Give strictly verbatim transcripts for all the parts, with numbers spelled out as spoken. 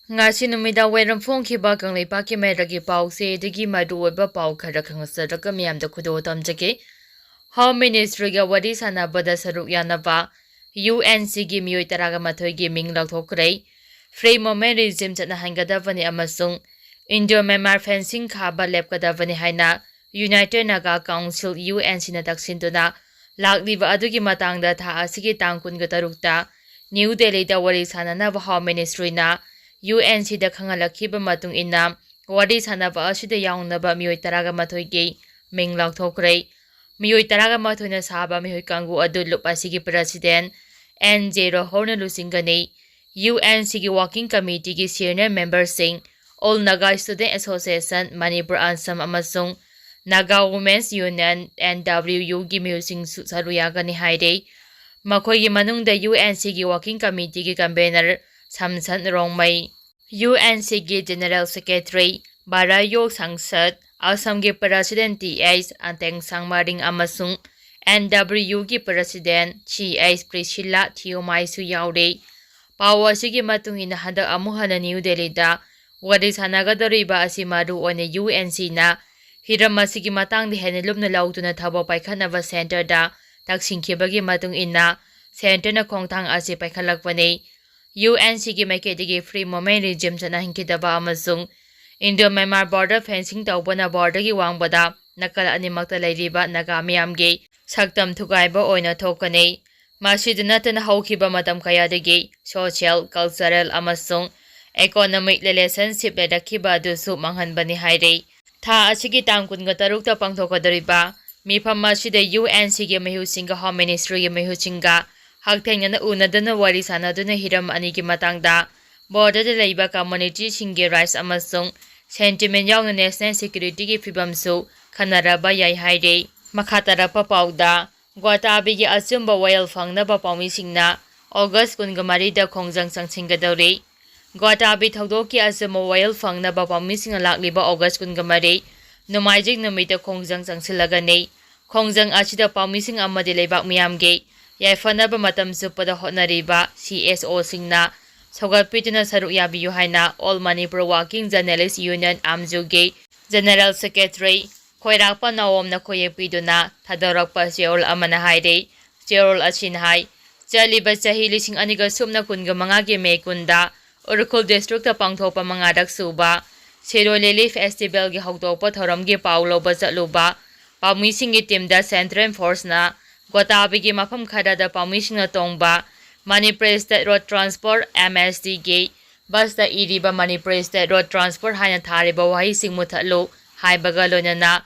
ꯉꯁꯤ ꯅꯨꯃꯤꯗꯥꯡ ꯋꯥꯏꯔꯝ ꯐꯣꯡꯈꯤꯕ ꯀꯪꯂꯩꯄꯥꯛꯀꯤ ꯃꯔꯛꯀꯤ ꯄꯥꯎꯁꯦ ꯑꯗꯨꯒꯤ ꯃꯔꯨꯑꯣꯏꯕ ꯄꯥꯎ ꯈꯔ ꯈꯪꯍꯟꯖꯔꯒ ꯃꯤꯌꯥꯝꯗ ꯈꯨꯗꯣꯜ ꯇꯝꯖꯒꯦ꯫ Home Ministryꯒ ꯋꯥꯔꯤ ꯁꯥꯟꯅꯕꯗ ꯁꯔꯨꯛ ꯌꯥꯅꯕ UNCꯒꯤ ꯃꯤꯑꯣꯏ ꯇꯔꯥꯒ ꯃꯥꯊꯣꯏꯒꯤ ꯃꯤꯡ ꯂꯥꯎꯊꯣꯛꯈ꯭ꯔꯦ꯫ Free Movement Regime ꯆꯠꯅꯍꯟꯒꯗꯕꯅꯤ ꯑꯃꯁꯨꯡ Indo-Myanmar fencing ꯈꯥꯕ ꯂꯦꯞꯀꯗꯕꯅꯤ ꯍꯥꯏꯅ United Naga Council, UNCꯅ ꯇꯛꯁꯤꯟꯗꯨꯅ ꯂꯥꯛꯂꯤꯕ ꯑꯗꯨꯒꯤ ꯃꯇꯥꯡꯗ ꯊꯥ ꯑꯁꯤꯒꯤ ꯇꯥꯡ ꯀꯨꯟꯒ ꯇꯔꯨꯛꯇ ꯅ꯭ꯌꯨ ꯗꯦꯜꯂꯤꯗ ꯋꯥꯔꯤ ꯁꯥꯟꯅꯅꯕ Home Ministryꯅ UNCꯗ ꯈꯪꯍꯜꯂꯛꯈꯤꯕ ꯃꯇꯨꯡ ꯏꯟꯅ, ꯋꯥꯔꯤ ꯁꯥꯟꯅꯕ ꯑꯁꯤꯗ ꯌꯥꯎꯅꯕ ꯃꯤꯑꯣꯏ ꯇꯔꯥꯒ ꯃꯥꯊꯣꯏꯒꯤ ꯃꯤꯡ ꯂꯥꯎꯊꯣꯛꯈ꯭ꯔꯦ꯫ ꯃꯤꯑꯣꯏ ꯇꯔꯥꯒ ꯃꯥꯊꯣꯏꯅ ꯁꯥꯕ ꯃꯤꯑꯣꯏ ꯀꯥꯡꯕꯨ ꯑꯗꯨ ꯂꯨꯞ ꯑꯁꯤꯒꯤ President N J Rohorꯅ ꯂꯨꯆꯤꯡꯒꯅꯤ꯫ UNCꯒꯤ Working Committeeꯒꯤ senior memberꯁꯤꯡ, All Naga Student Association, Manipur Assam ꯑꯃꯁꯨꯡ Naga Women's Union, NWUꯒꯤ ꯃꯤꯑꯣꯏꯁꯤꯡꯁꯨ ꯁꯔꯨꯛ ꯌꯥꯒꯅꯤ ꯍꯥꯏꯔꯦ꯫ ꯃꯈꯣꯏꯒꯤ ꯃꯅꯨꯡꯗ UNCꯒꯤ Working Committeeꯒꯤ convener ꯁꯝꯁꯟ Rongmei, UNCꯒꯤ General Secretary ꯕꯥꯔꯥꯌꯣ ꯁꯪꯁꯠ, ꯑꯁꯥꯝꯒꯤ President Th ꯑꯇꯦꯡ ꯁꯥꯡꯃꯥꯔꯤꯡ ꯑꯃꯁꯨꯡ NWUꯒꯤ President Ch Priscilla Thiu Maiꯁꯨ ꯌꯥꯎꯔꯤ꯫ ꯄꯥꯎ ꯑꯁꯤꯒꯤ ꯃꯇꯨꯡ ꯏꯟꯅ, ꯍꯟꯗꯛ ꯑꯃꯨꯛ ꯍꯟꯅ ꯅ꯭ꯌꯨ ꯗꯦꯜꯂꯤꯗ ꯋꯥꯔꯤ ꯁꯥꯟꯅꯒꯗꯧꯔꯤꯕ ꯑꯁꯤ ꯃꯔꯨꯑꯣꯏꯅ UNCꯅ ꯍꯤꯔꯝ ꯑꯁꯤꯒꯤ ꯃꯇꯥꯡꯗ ꯍꯦꯟꯅ ꯂꯨꯞꯅ ꯂꯧꯗꯨꯅ ꯊꯕꯛ ꯄꯥꯏꯈꯠꯅꯕ Centreꯗ ꯇꯛꯁꯤꯟꯈꯤꯕꯒꯤ ꯃꯇꯨꯡ ꯏꯟꯅ Centreꯅ ꯈꯣꯡꯊꯥꯡ ꯑꯁꯤ ꯄꯥꯏꯈꯠꯂꯛꯄꯅꯤ꯫ UNCꯒꯤ ꯃꯥꯏꯀꯩꯗꯒꯤ Free Movement Regime ꯆꯠꯅꯍꯟꯈꯤꯗꯕ ꯑꯃꯁꯨꯡ Indo-Myanmar border fencing ꯇꯧꯕꯅ borderꯒꯤ ꯋꯥꯡꯃꯗ ꯅꯥꯀꯜ ꯑꯅꯤꯃꯛꯇ ꯂꯩꯔꯤꯕ ꯅꯥꯒꯥ ꯃꯤꯌꯥꯝꯒꯤ ꯁꯛꯇꯝ ꯊꯨꯒꯥꯏꯕ ꯑꯣꯏꯅ ꯊꯣꯛꯀꯅꯤ꯫ ꯃꯁꯤꯗ ꯅꯠꯇꯅ ꯍꯧꯈꯤꯕ ꯃꯇꯝ ꯀꯌꯥꯗꯒꯤ social, cultural ꯑꯃꯁꯨꯡ economic relationship ꯂꯩꯔꯛꯈꯤꯕ ꯑꯗꯨꯁꯨ ꯃꯥꯡꯍꯟꯕꯅꯤ ꯍꯥꯏꯔꯤ꯫ ꯊꯥ ꯑꯁꯤꯒꯤ ꯇꯥꯡ ꯀꯨꯟꯒ ꯇꯔꯨꯛꯇ ꯄꯥꯡꯊꯣꯛꯀꯗꯧꯔꯤꯕ ꯃꯤꯐꯝ ꯑꯁꯤꯗ UNCꯒꯤ ꯃꯤꯍꯨꯠꯁꯤꯡꯒ Home Ministryꯒꯤ ꯃꯤꯍꯨꯠꯁꯤꯡꯒ ꯍꯛꯊꯦꯡꯅꯅ ꯎꯅꯗꯨꯅ ꯋꯥꯔꯤ ꯁꯥꯟꯅꯗꯨꯅ ꯍꯤꯔꯝ ꯑꯅꯤꯒꯤ ꯃꯇꯥꯡꯗ borderꯗ ꯂꯩꯕ communityꯁꯤꯡꯒꯤ rights ꯑꯃꯁꯨꯡ sentiment ꯌꯥꯎꯅ national securityꯒꯤ ꯐꯤꯕꯝꯁꯨ ꯈꯟꯅꯔꯕ ꯌꯥꯏ ꯍꯥꯏꯔꯤ꯫ ꯃꯈꯥ ꯇꯥꯔꯛꯄ ꯄꯥꯎꯗ, ꯒ꯭ꯋꯥꯇꯥꯕꯤꯒꯤ ꯑꯆꯨꯝꯕ ꯋꯥꯌꯦꯜ ꯐꯪꯅꯕ ꯄꯥꯎꯃꯤꯁꯤꯡꯅ August ꯀꯨꯟꯒ ꯃꯔꯤꯗ ꯈꯣꯡꯖꯪ ꯆꯪꯁꯤꯟꯒꯗꯧꯔꯤ꯫ ꯒ꯭ꯋꯥꯇꯥꯕꯤ ꯊꯧꯗꯣꯛꯀꯤ ꯑꯆꯨꯝꯕ ꯋꯥꯌꯦꯜ ꯐꯪꯅꯕ ꯄꯥꯎꯃꯤꯁꯤꯡꯅ ꯂꯥꯛꯂꯤꯕ August ꯀꯨꯟꯒ ꯃꯔꯤ, ꯅꯣꯡꯃꯥꯏꯖꯤꯡ ꯅꯨꯃꯤꯠꯇ ꯈꯣꯡꯖꯪ ꯆꯪꯁꯤꯜꯂꯒꯅꯤ꯫ ꯈꯣꯡꯖꯪ ꯑꯁꯤꯗ ꯄꯥꯎꯃꯤꯁꯤꯡ ꯑꯃꯗꯤ ꯂꯩꯕꯥꯛ ꯃꯤꯌꯥꯝꯒꯤ ꯌꯥꯏꯐꯅꯕ ꯃꯇꯝ ꯆꯨꯞꯄꯗ ꯍꯣꯠꯅꯔꯤꯕ CSOꯁꯤꯡꯅ ꯁꯧꯒꯠꯄꯤꯗꯨꯅ ꯁꯔꯨꯛ ꯌꯥꯕꯤꯌꯨ ꯍꯥꯏꯅ All Manipur Working Journalist Union, ꯑꯥꯝꯖꯨꯒꯤ General Secretary ꯈꯣꯏꯔꯥꯛꯄ ꯅꯥꯋꯣꯝꯅ ꯈꯣꯏꯌꯦꯛ ꯄꯤꯗꯨꯅ ꯊꯥꯗꯣꯔꯛꯄ ꯆꯦꯔꯣꯜ ꯑꯃꯅ ꯍꯥꯏꯔꯤ꯫ ꯆꯦꯔꯣꯜ ꯑꯁꯤꯅ ꯍꯥꯏ, ꯆꯠꯂꯤꯕ ꯆꯍꯤ ꯂꯤꯁꯤꯡ ꯑꯅꯤꯒ ꯁꯨꯞꯅ ꯀꯨꯟꯒ ꯃꯉꯥꯒꯤ ꯃꯦ ꯀꯨꯟꯗ ꯎꯈ꯭ꯔꯨꯜ district ꯇ ꯄꯥꯡꯊꯣꯛꯄ ꯃꯉꯥꯔꯛ ꯁꯨꯕ ꯁꯤꯔꯣꯏ ꯂꯤꯂꯤ festival ꯒꯤ ꯍꯧꯗꯣꯛꯄ ꯊꯧꯔꯝꯒꯤ ꯄꯥꯎ ꯂꯧꯕ ꯆꯠꯂꯨꯕ ꯄꯥꯎꯃꯤꯁꯤꯡꯒꯤ team ꯗ Central Force ꯅ ꯒꯣꯗꯥꯕꯤꯒꯤ ꯃꯐꯝ ꯈꯔꯗ ꯄꯥꯎꯃꯤꯁꯤꯡꯅ ꯇꯣꯡꯕ Manipur State Road Transport, M S T, ꯒꯤ bus ꯇ ꯏꯔꯤꯕ Manipur State Road Transport ꯍꯥꯏꯅ ꯊꯥꯔꯤꯕ ꯋꯥꯍꯩꯁꯤꯡ ꯃꯨꯊꯠꯂꯨ ꯍꯥꯏꯕꯒ ꯂꯣꯏꯅꯅ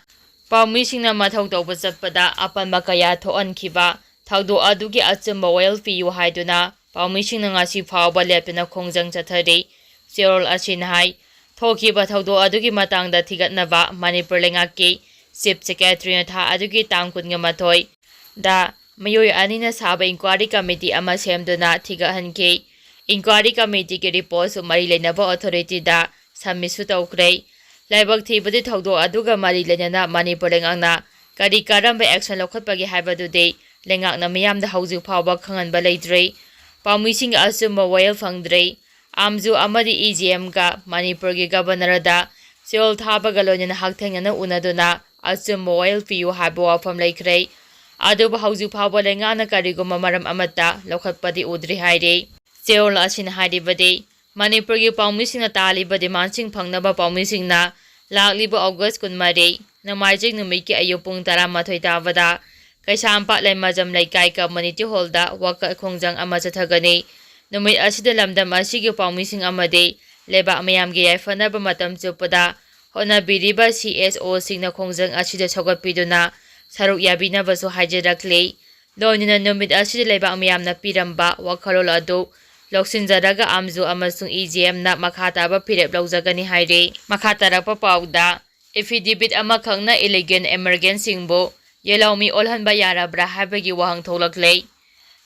ꯄꯥꯎꯃꯤꯁꯤꯡꯅ ꯃꯊꯧ ꯇꯧꯕ ꯆꯠꯄꯗ ꯑꯄꯟꯕ ꯀꯌꯥ ꯊꯣꯛꯍꯟꯈꯤꯕ ꯊꯧꯗꯣꯛ ꯑꯗꯨꯒꯤ ꯑꯆꯨꯝꯕ ꯋꯥꯌꯦꯜ ꯄꯤꯌꯨ ꯍꯥꯏꯗꯨꯅ ꯄꯥꯎꯃꯤꯁꯤꯡꯅ ꯉꯁꯤ ꯐꯥꯎꯕ ꯂꯦꯞꯇꯅ ꯈꯣꯡꯖꯪ ꯆꯠꯊꯔꯤ꯫ ꯆꯦꯔꯣꯜ ꯑꯁꯤꯅ ꯍꯥꯏ, ꯊꯣꯛꯈꯤꯕ ꯊꯧꯗꯣꯛ ꯑꯗꯨꯒꯤ ꯃꯇꯥꯡꯗ ꯊꯤꯒꯠꯅꯕ ꯃꯅꯤꯄꯨꯔ ꯂꯩꯉꯥꯛꯀꯤ Chief Secretary ꯅ ꯊꯥ ꯑꯗꯨꯒꯤ ꯇꯥꯡ ꯀꯨꯟꯒ ꯃꯥꯊꯣꯏ ꯗ ꯃꯤꯑꯣꯏ ꯑꯅꯤꯅ ꯁꯥꯕ inquiry committee ꯑꯃ ꯁꯦꯝꯗꯨꯅ ꯊꯤꯒꯠꯍꯟꯈꯤ꯫ Inquiry committee ꯒꯤ report ꯁꯨ ꯃꯔꯤ ꯂꯩꯅꯕ authority ꯗ submit ꯁꯨ ꯇꯧꯈ꯭ꯔꯦ꯫ ꯂꯥꯏꯕꯛ ꯊꯤꯕꯗꯤ, ꯊꯧꯗꯣꯛ ꯑꯗꯨꯒ ꯃꯔꯤ ꯂꯩꯅꯅ ꯃꯅꯤꯄꯨꯔ ꯂꯩꯉꯥꯛꯅ ꯀꯔꯤ ꯀꯔꯝꯕ action ꯂꯧꯈꯠꯄꯒꯦ ꯍꯥꯏꯕꯗꯨꯗꯤ ꯂꯩꯉꯥꯛꯅ ꯃꯤꯌꯥꯝꯗ ꯍꯧꯖꯤꯛ ꯐꯥꯎꯕ ꯈꯪꯍꯟꯕ ꯂꯩꯇ꯭ꯔꯤ꯫ ꯄꯥꯎꯃꯤꯁꯤꯡꯒꯤ ꯑꯆꯨꯝꯕ ꯋꯥꯌꯦꯜ ꯐꯪꯗ꯭ꯔꯤ꯫ ꯑꯥꯝꯖꯨ ꯑꯃꯗꯤ E G M ꯒ ꯃꯅꯤꯄꯨꯔꯒꯤ Governor ꯗ ꯆꯦꯔꯣꯜ ꯊꯥꯕꯒ ꯂꯣꯏꯅꯅ ꯍꯛꯊꯦꯡꯅꯅ ꯎꯅꯗꯨꯅ ꯑꯆꯨꯝꯕ ꯋꯥꯌꯦꯜ ꯄꯤꯌꯨ ꯍꯥꯏꯕ ꯋꯥꯐꯝ ꯂꯩꯈ꯭ꯔꯦ꯫ ꯑꯗꯨꯕꯨ ꯍꯧꯖꯤꯛ ꯐꯥꯎꯕ ꯂꯩꯉꯥꯛꯅ ꯀꯔꯤꯒꯨꯝꯕ ꯃꯔꯝ ꯑꯃꯠꯇ ꯂꯧꯈꯠꯄꯗꯤ ꯎꯗ꯭ꯔꯤ ꯍꯥꯏꯔꯤ꯫ ꯆꯦꯔꯣꯜ ꯑꯁꯤꯅ ꯍꯥꯏꯔꯤꯕꯗꯤ, ꯃꯅꯤꯄꯨꯔꯒꯤ ꯄꯥꯎꯃꯤꯁꯤꯡꯅ ꯇꯥꯜꯂꯤꯕ demand ꯁꯤꯡ ꯐꯪꯅꯕ ꯄꯥꯎꯃꯤꯁꯤꯡꯅ ꯂꯥꯛꯂꯤꯕ August ꯀꯨꯟꯃꯔꯤ, ꯅꯣꯡꯃꯥꯏꯖꯤꯡ ꯅꯨꯃꯤꯠꯀꯤ ꯑꯌꯨꯛ ꯄꯨꯡ ꯇꯔꯥꯃꯥꯊꯣꯏ ꯇꯥꯕꯗ ꯀꯩꯁꯥꯝꯄꯥꯠ ꯂꯩꯃꯖꯝ ꯂꯩꯀꯥꯏ community hall ꯗ ꯋꯥꯀꯠ ꯈꯣꯡꯖꯪ ꯑꯃ ꯆꯠꯊꯒꯅꯤ꯫ ꯅꯨꯃꯤꯠ ꯑꯁꯤꯗ ꯂꯝꯗꯝ ꯑꯁꯤꯒꯤ ꯄꯥꯎꯃꯤꯁꯤꯡ ꯑꯃꯗꯤ ꯂꯩꯕꯥꯛ ꯃꯤꯌꯥꯝꯒꯤ ꯌꯥꯏꯐꯅꯕ ꯃꯇꯝ ꯆꯨꯞꯄꯗ ꯍꯣꯠꯅꯕꯤꯔꯤꯕ C S O ꯁꯤꯡꯅ ꯈꯣꯡꯖꯪ ꯑꯁꯤꯗ ꯁꯧꯒꯠꯄꯤꯗꯨꯅ ꯁꯔꯨꯛ ꯌꯥꯕꯤꯅꯕꯁꯨ ꯍꯥꯏꯖꯔꯛꯂꯤ꯫ ꯂꯣꯏꯅꯅ ꯅꯨꯃꯤꯠ ꯑꯁꯤꯗ ꯂꯩꯕꯥꯛ ꯃꯤꯌꯥꯝꯅ ꯄꯤꯔꯝꯕ ꯋꯥꯈꯜꯂꯣꯟ ꯑꯗꯨ ꯂꯧꯁꯤꯟꯖꯔꯒ ꯑꯥꯝꯖꯨ ꯑꯃꯁꯨꯡ E G M ꯅ ꯃꯈꯥ ꯇꯥꯕ ꯐꯤꯔꯦꯞ ꯂꯧꯖꯒꯅꯤ ꯍꯥꯏꯔꯤ꯫ ꯃꯈꯥ ꯇꯥꯔꯛꯄ ꯄꯥꯎꯗ, affidavit ꯑꯃꯈꯛꯅ illegal immigrant ꯁꯤꯡꯕꯨ ꯌꯦꯜꯍꯧꯃꯤ ꯑꯣꯜꯍꯟꯕ ꯌꯥꯔꯕ꯭ꯔꯥ ꯍꯥꯏꯕꯒꯤ ꯋꯥꯍꯪ ꯊꯣꯛꯂꯛꯂꯦ꯫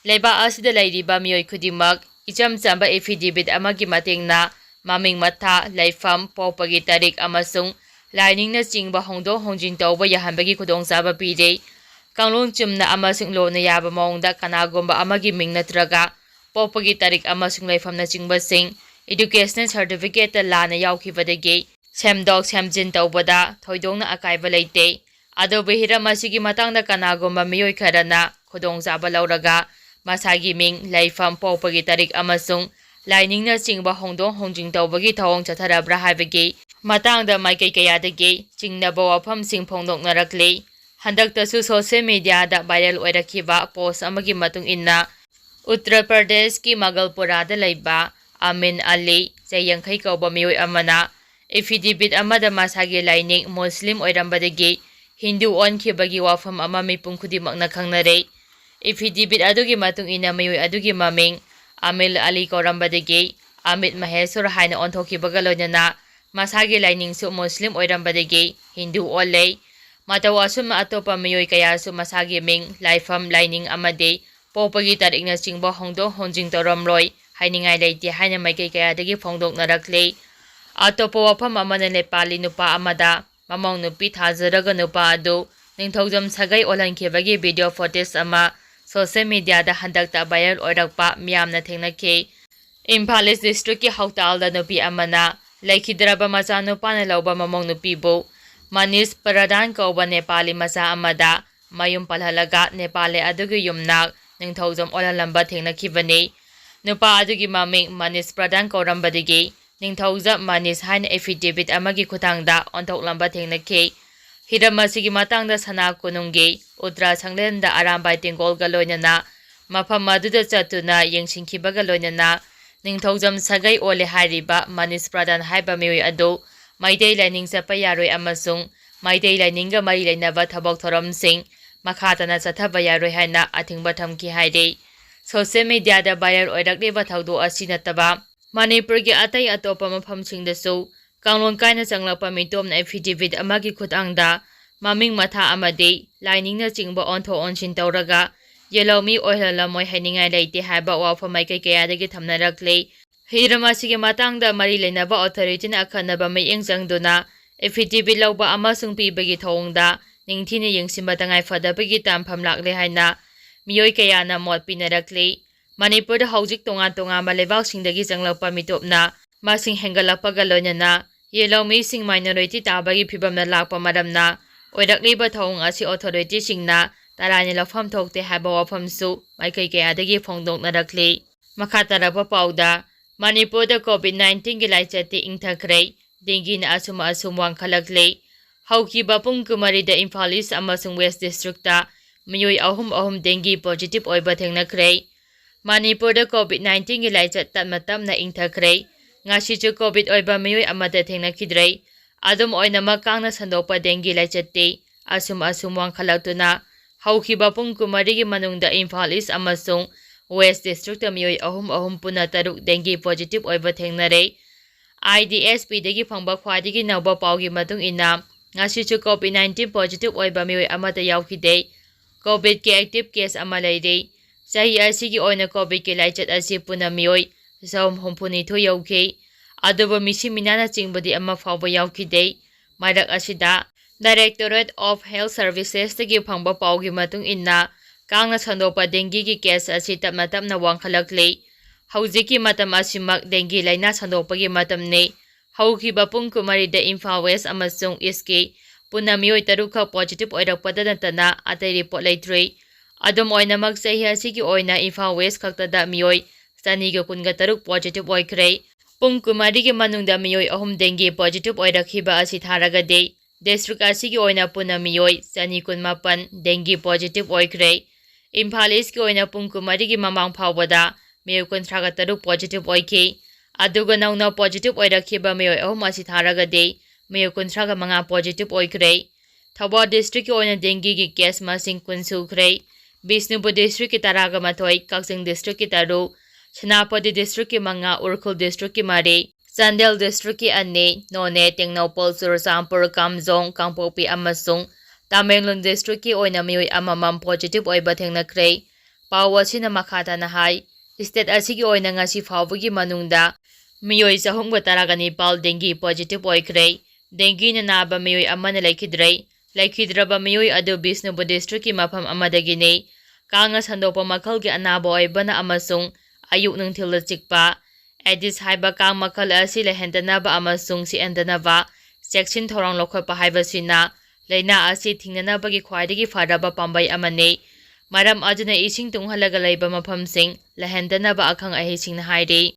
ꯂꯩꯕꯥꯛ ꯑꯁꯤꯗ ꯂꯩꯔꯤꯕ ꯃꯤꯑꯣꯏ ꯈꯨꯗꯤꯡꯃꯛ ꯏꯆꯝ ꯆꯝꯕ affidavit ꯑꯃꯒꯤ ꯃꯇꯦꯡꯅ ꯃꯃꯤꯡ ꯃꯊꯥ, ꯂꯩꯐꯝ, ꯄꯣꯛꯄꯒꯤ ꯇꯥꯔꯤꯛ ꯑꯃꯁꯨꯡ ꯂꯥꯏꯅꯤꯡꯅꯆꯤꯡꯕ ꯍꯣꯡꯗꯣꯛ ꯍꯣꯡꯖꯤꯟ ꯇꯧꯕ ꯌꯥꯍꯟꯕꯒꯤ ꯈꯨꯗꯣꯡꯆꯥꯕ ꯄꯤꯔꯦ꯫ ꯀꯥꯡꯂꯣꯟ ꯆꯨꯝꯅ ꯑꯃꯁꯨꯡ ꯂꯣꯟꯅ ꯌꯥꯕ ꯃꯑꯣꯡꯗ ꯀꯅꯥꯒꯨꯝꯕ ꯑꯃꯒꯤ ꯃꯤꯡ ꯅꯠꯇ꯭ꯔꯒ ꯄꯣꯛꯄꯒꯤ ꯇꯥꯔꯤꯛ ꯑꯃꯁꯨꯡ ꯂꯩꯐꯝꯅꯆꯤꯡꯕꯁꯤꯡ educational certificate ꯇ ꯂꯥꯟꯅ ꯌꯥꯎꯈꯤꯕꯗꯒꯤ ꯁꯦꯝꯗꯣꯛ ꯁꯦꯝꯖꯤꯟ ꯇꯧꯕꯗ ꯊꯣꯏꯗꯣꯛꯅ ꯑꯀꯥꯏꯕ ꯂꯩꯇꯦ꯫ ꯑꯗꯨꯕꯨ ꯍꯤꯔꯝ ꯑꯁꯤꯒꯤ ꯃꯇꯥꯡꯗ ꯀꯅꯥꯒꯨꯝꯕ ꯃꯤꯑꯣꯏ ꯈꯔꯅ ꯈꯨꯗꯣꯡꯆꯥꯕ ꯂꯧꯔꯒ ꯃꯁꯥꯒꯤ ꯃꯤꯡ, ꯂꯩꯐꯝ, ꯄꯣꯛꯄꯒꯤ ꯇꯥꯔꯤꯛ ꯑꯃꯁꯨꯡ ꯂꯥꯏꯅꯤꯡꯅꯆꯤꯡꯕ ꯍꯣꯡꯗꯣꯛ ꯍꯣꯡꯖꯤꯟ ꯇꯧꯕꯒꯤ ꯊꯧꯑꯣꯡ ꯆꯠꯊꯔꯕ꯭ꯔꯥ ꯍꯥꯏꯕꯒꯤ ꯃꯇꯥꯡꯗ ꯃꯥꯏꯀꯩ ꯀꯌꯥꯗꯒꯤ ꯆꯤꯡꯅꯕ ꯋꯥꯐꯝꯁꯤꯡ ꯐꯣꯡꯗꯣꯛꯅꯔꯛꯂꯤ꯫ ꯍꯟꯗꯛꯇꯁꯨ social media ꯗ viral ꯑꯣꯏꯔꯛꯈꯤꯕ post ꯑꯃꯒꯤ ꯃꯇꯨꯡ ꯏꯟꯅ, ꯎꯠꯇꯔ ꯄ꯭ꯔꯗꯦꯁꯀꯤ ꯃꯒꯜꯄꯨꯔꯥꯗ ꯂꯩꯕ ꯑꯃꯤꯟ ꯑꯂꯤ, ꯆꯍꯤ ꯌꯥꯡꯈꯩ ꯀꯧꯕ ꯃꯤꯑꯣꯏ ꯑꯃꯅ affidavit ꯑꯃꯗ ꯃꯁꯥꯒꯤ ꯂꯥꯏꯅꯤꯡ ꯃꯨꯁꯂꯤꯝ ꯑꯣꯏꯔꯝꯕꯗꯒꯤ ꯍꯤꯟꯗꯨ ꯑꯣꯟꯈꯤꯕꯒꯤ ꯋꯥꯐꯝ ꯑꯃ ꯃꯤꯄꯨꯝ ꯈꯨꯗꯤꯡꯃꯛꯅ ꯈꯪꯅꯔꯦ꯫ Affidavit ꯑꯗꯨꯒꯤ ꯃꯇꯨꯡ ꯏꯟꯅ, ꯃꯤꯑꯣꯏ ꯑꯗꯨꯒꯤ ꯃꯃꯤꯡ ꯑꯃꯤꯜ ꯑꯂꯤ ꯀꯧꯔꯝꯕꯗꯒꯤ ꯑꯃꯤꯠ ꯃꯍꯦꯁ꯭ꯋꯔ ꯍꯥꯏꯅ ꯑꯣꯟꯊꯣꯛꯈꯤꯕꯒ ꯂꯣꯏꯅꯅ ꯃꯁꯥꯒꯤ ꯂꯥꯏꯅꯤꯡꯁꯨ ꯃꯨꯁꯂꯤꯝ ꯑꯣꯏꯔꯝꯕꯗꯒꯤ ꯍꯤꯟꯗꯨ ꯑꯣꯜꯂꯦ꯫ ꯃꯇꯧ ꯑꯁꯨꯝꯅ ꯑꯇꯣꯞꯄ ꯃꯤꯑꯣꯏ ꯀꯌꯥꯁꯨ ꯃꯁꯥꯒꯤ ꯃꯤꯡ, ꯂꯥꯏꯐꯝ, ꯂꯥꯏꯅꯤꯡ ꯑꯃꯗꯤ ꯄꯣꯛꯄꯒꯤ ꯇꯥꯔꯤꯛꯅꯆꯤꯡꯕ ꯍꯣꯡꯗꯣꯛ ꯍꯣꯡꯖꯤꯟ ꯇꯧꯔꯝꯂꯣꯏ ꯍꯥꯏꯅꯤꯡꯉꯥꯏ ꯂꯩꯇꯦ ꯍꯥꯏꯅ ꯃꯥꯏꯀꯩ ꯀꯌꯥꯗꯒꯤ ꯐꯣꯡꯗꯣꯛꯅꯔꯛꯂꯤ꯫ ꯑꯇꯣꯞꯄ ꯋꯥꯐꯝ ꯑꯃꯅ, ꯅꯦꯄꯥꯂꯤ ꯅꯨꯄꯥ ꯑꯃꯗ ꯃꯃꯧ ꯅꯨꯄꯤ ꯊꯥꯖꯔꯒ ꯅꯨꯄꯥ ꯑꯗꯨ ꯅꯤꯡꯊꯧꯖꯝ ꯁꯥꯒꯩ ꯑꯣꯜꯍꯟꯈꯤꯕꯒꯤ video footage ꯑꯃ social media ꯗ ꯍꯟꯗꯛꯇ viral ꯑꯣꯏꯔꯛꯄ ꯃꯤꯌꯥꯝꯅ ꯊꯦꯡꯅꯈꯤ꯫ ꯏꯝꯐꯥꯜ ꯏꯁ district ꯀꯤ ꯍꯥꯎꯇꯥꯜꯗ ꯅꯨꯄꯤ ꯑꯃꯅ ꯂꯩꯈꯤꯗ꯭ꯔꯕ ꯃꯆꯥꯅꯨꯄꯥꯅ ꯂꯧꯕ ꯃꯃꯧ ꯅꯨꯄꯤꯕꯨ ꯃꯅꯤꯁ ꯄ꯭ꯔꯙꯥꯟ ꯀꯧꯕ ꯅꯦꯄꯥꯂꯤ ꯃꯆꯥ ꯑꯃꯗ ꯃꯌꯨꯝ ꯄꯜꯍꯜꯂꯒ ꯅꯦꯄꯥꯂꯤ ꯑꯗꯨꯒꯤ ꯌꯨꯝꯅꯥꯛ ꯅꯤꯡꯊꯧꯖꯝ ꯑꯣꯜꯍꯜꯂꯝꯕ ꯊꯦꯡꯅꯈꯤꯕꯅꯤ꯫ ꯅꯨꯄꯥ ꯑꯗꯨꯒꯤ ꯃꯃꯤꯡ ꯃꯅꯤꯁ ꯄ꯭ꯔꯙꯥꯟ ꯀꯧꯔꯝꯕꯗꯒꯤ ꯅꯤꯡꯊꯧꯖꯝ ꯃꯅꯤꯁ ꯍꯥꯏꯅ affidavit ꯑꯃꯒꯤ ꯈꯨꯠꯊꯥꯡꯗ ꯑꯣꯟꯊꯣꯛꯂꯝꯕ ꯊꯦꯡꯅꯈꯤ꯫ ꯍꯤꯔꯝ ꯑꯁꯤꯒꯤ ꯃꯇꯥꯡꯗ ꯁꯅꯥ ꯀꯣꯅꯨꯡꯒꯤ ꯎꯇ꯭ꯔꯥ ꯁꯪꯂꯦꯟꯗ ꯑꯔꯥꯝꯕꯥꯏ ꯇꯦꯡꯒꯣꯜꯒ ꯂꯣꯏꯅꯅ ꯃꯐꯝ ꯑꯗꯨꯗ ꯆꯠꯇꯨꯅ ꯌꯦꯡꯁꯤꯟꯈꯤꯕꯒ ꯂꯣꯏꯅꯅ ꯅꯤꯡꯊꯧꯖꯝ ꯁꯥꯒꯩ ꯑꯣꯜꯂꯦ ꯍꯥꯏꯔꯤꯕ ꯃꯅꯤꯁ ꯄ꯭ꯔꯙꯥꯟ ꯍꯥꯏꯕ ꯃꯤꯑꯣꯏ ꯑꯗꯨ ꯃꯩꯇꯩ ꯂꯥꯏꯅꯤꯡ ꯆꯠꯄ ꯌꯥꯔꯣꯏ ꯑꯃꯁꯨꯡ ꯃꯩꯇꯩ ꯂꯥꯏꯅꯤꯡꯒ ꯃꯔꯤ ꯂꯩꯅꯕ ꯊꯕꯛ ꯊꯧꯔꯝꯁꯤꯡ ꯃꯈꯥ ꯇꯥꯅ ꯆꯠꯊꯕ ꯌꯥꯔꯣꯏ ꯍꯥꯏꯅ ꯑꯊꯤꯡꯕ ꯊꯝꯈꯤ ꯍꯥꯏꯔꯤ꯫ Social media ꯗ viral ꯑꯣꯏꯔꯛꯂꯤꯕ ꯊꯧꯗꯣꯛ ꯑꯁꯤ ꯅꯠꯇꯕ ꯃꯅꯤꯄꯨꯔꯒꯤ ꯑꯇꯩ ꯑꯇꯣꯞꯄ ꯃꯐꯝꯁꯤꯡꯗꯁꯨ ꯀꯥꯡꯂꯣꯟ ꯀꯥꯏꯅ ꯆꯪꯂꯛꯄ ꯃꯤꯇꯣꯞꯅ affidavit ꯑꯃꯒꯤ ꯈꯨꯠꯊꯥꯡꯗ ꯃꯃꯤꯡ ꯃꯊꯥ ꯑꯃꯗꯤ ꯂꯥꯏꯅꯤꯡꯅꯆꯤꯡꯕ ꯑꯣꯟꯊꯣꯛ ꯑꯣꯟꯁꯤꯟ ꯇꯧꯔꯒ ꯌꯦꯜꯍꯧꯃꯤ ꯑꯣꯏꯍꯜꯂꯝꯃꯣꯏ ꯍꯥꯏꯅꯤꯡꯉꯥꯏ ꯂꯩꯇꯦ ꯍꯥꯏꯕ ꯋꯥꯐꯝ ꯃꯥꯏꯀꯩ ꯀꯌꯥꯗꯒꯤ ꯊꯝꯅꯔꯛꯂꯤ꯫ ꯍꯤꯔꯝ ꯑꯁꯤꯒꯤ ꯃꯇꯥꯡꯗ ꯃꯔꯤ ꯂꯩꯅꯕ authority ꯅ ꯑꯈꯟꯅꯕ ꯃꯤꯠꯌꯦꯡ ꯆꯪꯗꯨꯅ affidavit ꯂꯧꯕ ꯑꯃꯁꯨꯡ ꯄꯤꯕꯒꯤ ꯊꯧꯑꯣꯡꯗ ꯅꯤꯡꯊꯤꯅ ꯌꯦꯡꯁꯤꯟꯕ ꯇꯉꯥꯏ ꯐꯗꯕꯒꯤ ꯇꯥꯟꯐꯝ ꯂꯥꯛꯂꯦ ꯍꯥꯏꯅ ꯃꯤꯑꯣꯏ ꯀꯌꯥꯅ ꯃꯣꯠ ꯄꯤꯅꯔꯛꯂꯤ꯫ ꯃꯅꯤꯄꯨꯔꯗ ꯍꯧꯖꯤꯛ ꯇꯣꯉꯥꯟ ꯇꯣꯉꯥꯟꯕ ꯂꯩꯕꯥꯛꯁꯤꯡꯗꯒꯤ ꯆꯪꯂꯛꯄ ꯃꯤꯇꯣꯞꯅ ꯃꯁꯤꯡ ꯍꯦꯟꯒꯠꯂꯛꯄꯒ ꯂꯣꯏꯅꯅ ꯌꯦꯜꯍꯧꯃꯤꯁꯤꯡ minority ꯇꯥꯕꯒꯤ ꯐꯤꯕꯝꯗ ꯂꯥꯛꯄ ꯃꯔꯝꯅ ꯑꯣꯏꯔꯛꯂꯤꯕ ꯊꯧꯑꯣꯡ ꯑꯁꯤ authorityꯁꯤꯡꯅ ꯇꯔꯥꯏꯅ ꯂꯧꯐꯝ ꯊꯣꯛꯇꯦ ꯍꯥꯏꯕ ꯋꯥꯐꯝꯁꯨ ꯃꯥꯏꯀꯩ ꯀꯌꯥꯗꯒꯤ ꯐꯣꯡꯗꯣꯛꯅꯔꯛꯂꯤ꯫ ꯃꯈꯥ ꯇꯥꯔꯛꯄ ꯄꯥꯎꯗ, ꯃꯅꯤꯄꯨꯔꯗ COVID nineteenꯒꯤ ꯂꯥꯏꯆꯠꯇꯤ ꯏꯪꯊꯈ꯭ꯔꯦ, dengueꯅ ꯑꯁꯨꯝ ꯑꯁꯨꯝ ꯋꯥꯡꯈꯠꯂꯛꯂꯤ꯫ ꯍꯧꯈꯤꯕ ꯄꯨꯡ ꯀꯨꯟꯃꯔꯤꯗ ꯏꯝꯐꯥꯜ East ꯑꯃꯁꯨꯡ West Districtꯇ ꯃꯤꯑꯣꯏ ꯑꯍꯨꯝ ꯑꯍꯨꯝ dengue positive ꯑꯣꯏꯕ ꯊꯦꯡꯅꯈ꯭ꯔꯦ꯫ ꯃꯅꯤꯄꯨꯔꯗ COVID nineteenꯒꯤ ꯂꯥꯏꯆꯠ ꯇꯞꯅ ꯇꯞꯅ ꯏꯪꯊꯈ꯭ꯔꯦ꯫ ꯉꯁꯤꯁꯨ COVID ꯑꯣꯏꯕ ꯃꯤꯑꯣꯏ ꯑꯃꯠꯇ ꯊꯦꯡꯅꯈꯤꯗ꯭ꯔꯦ꯫ ꯑꯗꯨꯝ ꯑꯣꯏꯅꯃꯛ, ꯀꯥꯡꯅ ꯁꯟꯗꯣꯛꯄ dengue ꯂꯥꯏꯆꯠꯇꯤ ꯑꯁꯨꯝ ꯑꯁꯨꯝ ꯋꯥꯡꯈꯠꯂꯛꯇꯨꯅ ꯍꯧꯈꯤꯕ ꯄꯨꯡ ꯀꯨꯟꯃꯔꯤꯒꯤ ꯃꯅꯨꯡꯗ ꯏꯝꯐꯥꯜ East ꯑꯃꯁꯨꯡ West Districtꯇ ꯃꯤꯑꯣꯏ ꯑꯍꯨꯝ ꯑꯍꯨꯝ ꯄꯨꯟꯅ ꯇꯔꯨꯛ dengue positive ꯑꯣꯏꯕ ꯊꯦꯡꯅꯔꯦ꯫ IDSPꯗꯒꯤ ꯐꯪꯕ ꯈ꯭ꯋꯥꯏꯗꯒꯤ ꯅꯧꯕ ꯄꯥꯎꯒꯤ ꯃꯇꯨꯡ ꯏꯟꯅ, ꯉꯁꯤꯁꯨ COVID nineteen positive ꯑꯣꯏꯕ ꯃꯤꯑꯣꯏ ꯑꯃꯠꯇ ꯌꯥꯎꯈꯤꯗꯦ꯫ COVIDꯀꯤ active case ꯑꯃ ꯂꯩꯔꯤ꯫ ꯆꯍꯤ ꯑꯁꯤꯒꯤ ꯑꯣꯏꯅ COVIDꯀꯤ ꯂꯥꯏꯆꯠ ꯑꯁꯤ ꯄꯨꯟꯅ ꯃꯤꯑꯣꯏ ꯆꯍꯨꯝ ꯍꯨꯝꯐꯨꯅꯤꯊꯣꯏ ꯌꯧꯈꯤ꯫ ꯑꯗꯨꯕꯨ ꯃꯤꯁꯤ ꯃꯤꯅꯥꯅ ꯆꯤꯡꯕꯗꯤ ꯑꯃ ꯐꯥꯎꯕ ꯌꯥꯎꯈꯤꯗꯦ꯫ ꯃꯔꯛ ꯑꯁꯤꯗ, Directorate of Health Servicesꯇꯒꯤ ꯐꯪꯕ ꯄꯥꯎꯒꯤ ꯃꯇꯨꯡ ꯏꯟꯅ, ꯀꯥꯡꯅ ꯁꯟꯗꯣꯛꯄ dengueꯒꯤ case ꯑꯁꯤ ꯇꯞꯅ ꯇꯞꯅ ꯋꯥꯡꯈꯠꯂꯛꯂꯤ꯫ ꯍꯧꯖꯤꯛꯀꯤ ꯃꯇꯝ ꯑꯁꯤꯃꯛ dengue ꯂꯥꯏꯅꯥ ꯁꯟꯗꯣꯛꯄꯒꯤ ꯃꯇꯝꯅꯤ꯫ ꯍꯧꯈꯤꯕ ꯄꯨꯡ ꯀꯨꯟꯃꯔꯤꯗ ꯏꯝꯐꯥꯜ West ꯑꯃꯁꯨꯡ Eastꯀꯤ ꯄꯨꯟꯅ ꯃꯤꯑꯣꯏ ꯇꯔꯨꯛꯈꯛ positive ꯑꯣꯏꯔꯛꯄꯗ ꯅꯠꯇꯅ ꯑꯇꯩ report ꯂꯩꯇ꯭ꯔꯤ꯫ ꯑꯗꯨꯝ ꯑꯣꯏꯅꯃꯛ, ꯆꯍꯤ ꯑꯁꯤꯒꯤ ꯑꯣꯏꯅ ꯏꯝꯐꯥꯜ West ꯈꯛꯇꯗ ꯃꯤꯑꯣꯏ ꯆꯅꯤꯒ ꯀꯨꯟꯒ ꯇꯔꯨꯛ positive ꯑꯣꯏꯈ꯭ꯔꯦ꯫ ꯄꯨꯡ ꯀꯨꯟꯃꯔꯤꯒꯤ ꯃꯅꯨꯡꯗ ꯃꯤꯑꯣꯏ ꯑꯍꯨꯝ dengue positive ꯑꯣꯏꯔꯛꯈꯤꯕ ꯑꯁꯤ ꯊꯥꯔꯒꯗꯤ, district ꯑꯁꯤꯒꯤ ꯑꯣꯏꯅ ꯄꯨꯟꯅ ꯃꯤꯑꯣꯏ ꯆꯅꯤ ꯀꯨꯟꯃꯥꯄꯟ dengue positive ꯑꯣꯏꯈ꯭ꯔꯦ꯫ ꯏꯝꯐꯥꯜ Eastꯀꯤ ꯑꯣꯏꯅ ꯄꯨꯡ ꯀꯨꯟꯃꯔꯤꯒꯤ ꯃꯃꯥꯡ ꯐꯥꯎꯕꯗ ꯃꯤꯑꯣꯏ ꯀꯨꯟꯊ꯭ꯔꯥꯒ ꯇꯔꯨꯛ positive ꯑꯣꯏꯈꯤ꯫ ꯑꯗꯨꯒ ꯅꯧꯅ positive ꯑꯣꯏꯔꯛꯈꯤꯕ ꯃꯤꯑꯣꯏ ꯑꯍꯨꯝ ꯑꯁꯤ ꯊꯥꯔꯒꯗꯤ, ꯃꯤꯑꯣꯏ ꯀꯨꯟꯊ꯭ꯔꯥꯒ ꯃꯉꯥ positive ꯑꯣꯏꯈ꯭ꯔꯦ꯫ ꯊꯧꯕꯥꯜ districtꯀꯤ ꯑꯣꯏꯅ dengueꯒꯤ case ꯃꯁꯤꯡ ꯀꯨꯟ ꯁꯨꯈ꯭ꯔꯦ꯫ ꯕꯤꯁꯅꯨꯄꯨꯔ districtꯀꯤ ꯇꯔꯥꯒ ꯃꯥꯊꯣꯏ, ꯀꯛꯆꯤꯡ districtꯀꯤ ꯇꯔꯨꯛ, ꯁꯦꯅꯥꯄꯇꯤ districtꯀꯤ ꯃꯉꯥ, ꯎꯈ꯭ꯔꯨꯜ districtꯀꯤ ꯃꯔꯤ, ꯆꯥꯟꯗꯦꯜ districtꯀꯤ ꯑꯅꯤ, ꯅꯣꯅꯦ, ꯇꯦꯡꯅꯧꯄꯜ, ꯆꯨꯔꯆꯥꯟꯄꯨꯔ, ꯀꯥꯝꯖꯣꯡ, ꯀꯥꯡꯄꯣꯛꯄꯤ ꯑꯃꯁꯨꯡ ꯇꯃꯦꯡꯂꯣꯡ districtꯀꯤ ꯑꯣꯏꯅ ꯃꯤꯑꯣꯏ ꯑꯃꯃꯝ positive ꯑꯣꯏꯕ ꯊꯦꯡꯅꯈ꯭ꯔꯦ꯫ ꯄꯥꯎ ꯑꯁꯤꯅ ꯃꯈꯥ ꯇꯥꯅ ꯍꯥꯏ, state ꯑꯁꯤꯒꯤ ꯑꯣꯏꯅ ꯉꯁꯤ ꯐꯥꯎꯕꯒꯤ ꯃꯅꯨꯡꯗ ꯃꯤꯑꯣꯏ ꯆꯍꯨꯝꯒ ꯇꯔꯥꯒ ꯅꯤꯄꯥꯜ dengue positive ꯑꯣꯏꯈ꯭ꯔꯦ꯫ Dengueꯅ ꯅꯥꯕ ꯃꯤꯑꯣꯏ ꯑꯃꯅ ꯂꯩꯈꯤꯗ꯭ꯔꯦ꯫ ꯂꯩꯈꯤꯗ꯭ꯔꯕ ꯃꯤꯑꯣꯏ ꯑꯗꯨ ꯕꯤꯁꯅꯨꯄꯨꯔ districtꯀꯤ ꯃꯐꯝ ꯑꯃꯗꯒꯤꯅꯤ꯫ ꯀꯥꯡꯅ ꯁꯟꯗꯣꯛꯄ ꯃꯈꯜꯒꯤ ꯑꯅꯥꯕ ꯑꯣꯏꯕꯅ ꯑꯃꯁꯨꯡ ꯑꯌꯨꯛ ꯅꯨꯡꯊꯤꯜꯗ ꯆꯤꯛꯄ ꯑꯦꯗꯤꯁ ꯍꯥꯏꯕ ꯀꯥꯡ ꯃꯈꯜ ꯑꯁꯤ ꯂꯩꯍꯟꯗꯅꯕ ꯑꯃꯁꯨꯡ ꯁꯤꯍꯟꯗꯅꯕ ꯆꯦꯛꯁꯤꯟ ꯊꯧꯔꯥꯡ ꯂꯧꯈꯠꯄ ꯍꯥꯏꯕꯁꯤꯅ ꯂꯥꯏꯅꯥ ꯑꯁꯤ ꯊꯤꯡꯅꯅꯕꯒꯤ ꯈ꯭ꯋꯥꯏꯗꯒꯤ ꯐꯔꯕ ꯄꯥꯝꯕꯩ ꯑꯃꯅꯤ꯫ ꯃꯔꯝ ꯑꯗꯨꯅ ꯏꯁꯤꯡ ꯇꯨꯡꯍꯜꯂꯒ ꯂꯩꯕ ꯃꯐꯝꯁꯤꯡ ꯂꯩꯍꯟꯗꯅꯕ ꯑꯈꯪ ꯑꯍꯩꯁꯤꯡꯅ ꯍꯥꯏꯔꯤ꯫